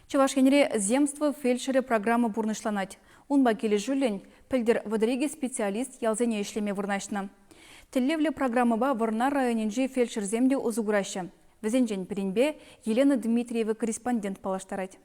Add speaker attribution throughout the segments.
Speaker 1: Чӑваш Енре «Земство фельдшерӗ» программа пурнӑҫланать. Унпа килӗшӳллӗн пӗлтӗр 32 специалист ялсене ӗҫлеме вырнаҫнӑ. Тӗллевлӗ программӑпа Вӑрнар районӗнчи фельдшерсем те усӑ кураҫҫӗ. Вӗсенчен пӗринпе Елена Дмитриева корреспондент паллаштарать.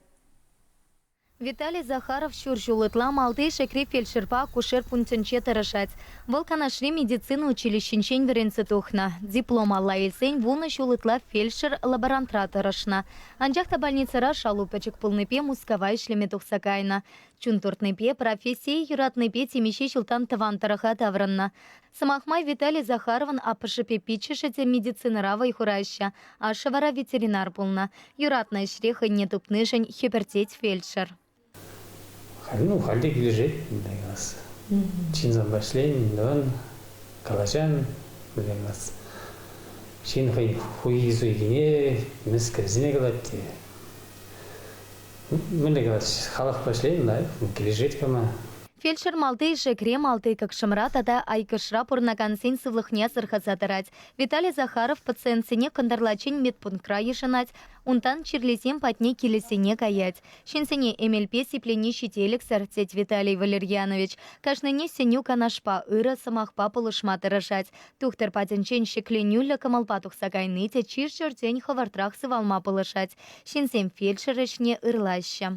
Speaker 2: Виталий Захаров ҫур ҫул ытла Малти Ишекри фельдшерпа акушер пунктӗнче тӑрӑшать. Вӑл Канашри медицина училищинчен вӗренсе тухнӑ. Диплом алла илсен вунӑ ҫул ытла фельдшер-лаборантра тӑрӑшнӑ. Анчах та больницӑра шалу пӗчӗк пулнипе Мускава ӗҫлеме тухса кайнӑ. Чун туртнипе, профессие юратнипе темиҫе ҫултан тӑван тӑрӑха таврӑннӑ. Сӑмах май, Виталий Захаровӑн аппӑшӗпе пиччӗшӗ те медицинӑра вӑй хураҫҫӗ. Ашшӗ вара ветеринар пулнӑ. Юратнӑ ӗҫре хӑйне тупнишӗн хӗпӗртет фельдшер.
Speaker 3: Ну, халь те килӗшет, мӗнле калас. Ҫынсемпе ӗҫлен, тӑван, калаҫан, мӗнле калас. Ҫын хӑй хуйхи-суйхине, мӗскӗрсене калать те. Мӗнле калас, халӑхпа ӗҫлен лайӑх, килӗшет кама.
Speaker 2: Фельдшер Малти Ишекре, Малти Кӑкшӑмра тата Айкӑшра пурӑнакансен сывлӑхне асӑрхаса тӑрать. Виталий Захаров пациентсене кӑнтӑрлаччен медпунктра йышӑнать, унтан чирлисем патне килӗсене каять. Ҫынсене эмелпе сиплени ҫителӗксӗр, тет Виталий Валерьянович. Кашнине сӗнӳ-канашпа, ырӑ сӑмахпа пулӑшма тӑрӑшать. Тухтӑр патӗнчен ҫӗкленӳллӗ кӑмӑлпа тухса кайни те чир-чӗртен хӑвӑртрах сывалма пулӑшать. Ҫынсем фельдшер ӗҫне ырлаҫҫӗ.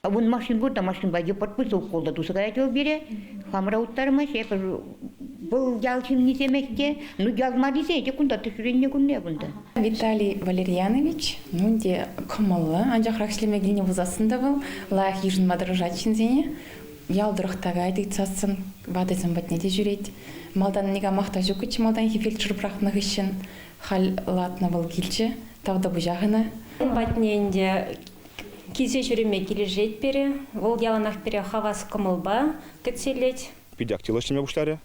Speaker 4: Вун машин пур та машинпа йӑпӑрт пырса уколта туса каять вӑл пире. Хамӑра уттармасть эпир вӑл ял ҫыннисемех те, ну ял маррисене те кунта ҫӳреннӗ кунне кунта.
Speaker 5: Виталий Валерьянович, ну те кӑмӑллӑ, анчахрах ӗҫлеме килнӗ пулсассӑн та вӑл лайӑх йышӑнма тӑрӑшать ҫынсене. Ял тӑрӑх та каять ыйтсассӑн, ватӑсем патне те ҫӳрет. Малтан никамах та ҫуккӑччӗ малтанхи фельдшер пӑрахнӑ хыҫҫӑн. Халь латнӑ вӑл килчӗ, тавтапуҫах ӑна.
Speaker 6: Ун патне ӗнтӗ килсе ҫӳреме килӗшет пире. Вӑл яланах пире хавас кӑмӑлпа кӗтсе илет.
Speaker 7: Питӗ активлӑ ӗҫлеме пуҫларӗ.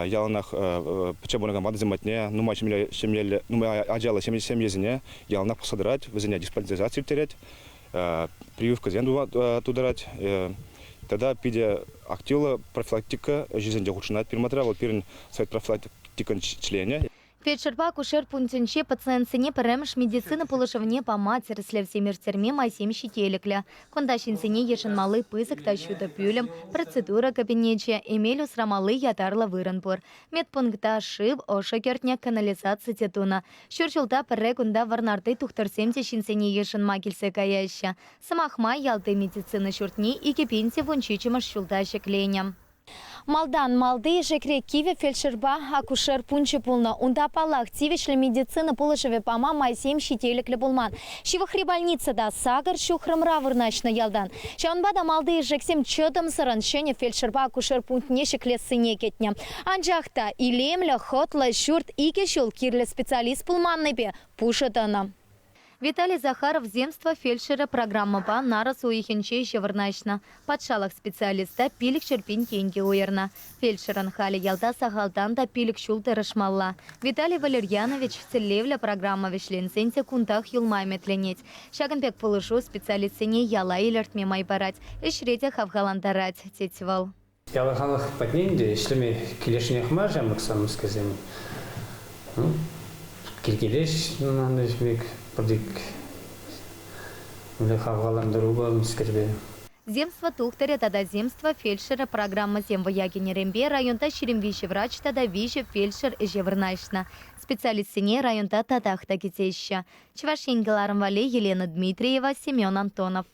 Speaker 7: Яланах пӗччен пурӑнакан ватӑсем патне, нумай ҫемьеллӗ, нумай ачаллӑ ҫемьесене яланах пӑхса тӑрать, вӗсене диспансеризаци ирттерет, прививкӑсем тутарать. Тата питӗ активлӑ профилактика ӗҫӗсенче хутшӑнать пирӗн патра. Вӑл пирӗн совет профилактикӑн членӗ.
Speaker 2: Фельдшерпа акушер пунктӗнче пациентсене пӗрремӗш медицина пулӑшӑвне пама, тӗрӗслевсем ирттерме майсем ҫителӗклӗ. Кунта ҫынсене йышӑнмалли пысӑк та ҫутӑ пӳлӗм, процедура кабинечӗ, эмел усрамалли ятарлӑ вырӑн пур. Медпункта шыв, ӑшӑ кӗртнӗ, канализаци те тунӑ. Ҫур ҫулта пӗрре кунта Вӑрнарти тухтӑрсем те ҫынсене йышӑнма килсе каяҫҫӗ. Сӑмах май, ялти медицина ҫуртне 2017 ҫулта ҫӗкленӗ. Малтан Малти Ишекре кивӗ фельдшерпа акушер пункчӗ пулнӑ. Унта, паллах, тивӗҫлӗ медицина пулӑшӑвӗ пама майсем ҫителӗклӗ пулман. Ҫывӑхри больница та сакӑр ҫухрӑмра вырнаҫнӑ ялтан. Ҫавӑнпа та Малти Ишексем чӑтӑмсӑррӑн ҫӗнӗ фельдшерпа акушер пунктне ҫӗклессине кӗтнӗ. Анчах та илемлӗ, хӑтлӑ ҫурт икӗ ҫул кирлӗ специалист пулманнипе пушӑ тӑнӑ. Виталий Захаров «Земство фельдшерӗ» программӑпа нарӑс уйӑхӗнче ӗҫе вырнаҫнӑ. Патшалӑх специалиста 500 пин тенкӗ уйӑрнӑ. Фельдшерӑн халӗ ялта сахалтан та пилӗк ҫул тӑрӑшмалла. Виталий Валерьянович тӗллевлӗ программа вӗҫленсен те кунтах юлма ӗмӗтленет. Ҫакӑн пек пулӑшу специалистсене яла илӗртме май парать, ӗҫре те хавхалантарать, тет вӑл.
Speaker 3: Ял халӑх патне ӗнтӗ ӗҫлеме килӗшнех мар ҫамрӑксем мӗскерсем. Ну, килкелеҫ пек пӗртик мӗнле хавхалантарупа мӗскерпе.
Speaker 2: Земство тухтӑрӗ тата Земство фельдшерӗ программӑсем вӑя кӗнӗренпе районта 23 врач тата виҫӗ фельдшер ӗҫе вырнаҫнӑ. Специалистсене районта татах та кӗтеҫҫӗ. Чӑваш Ен кӑларӑм валли Елена Дмитриева, Семен Антонов.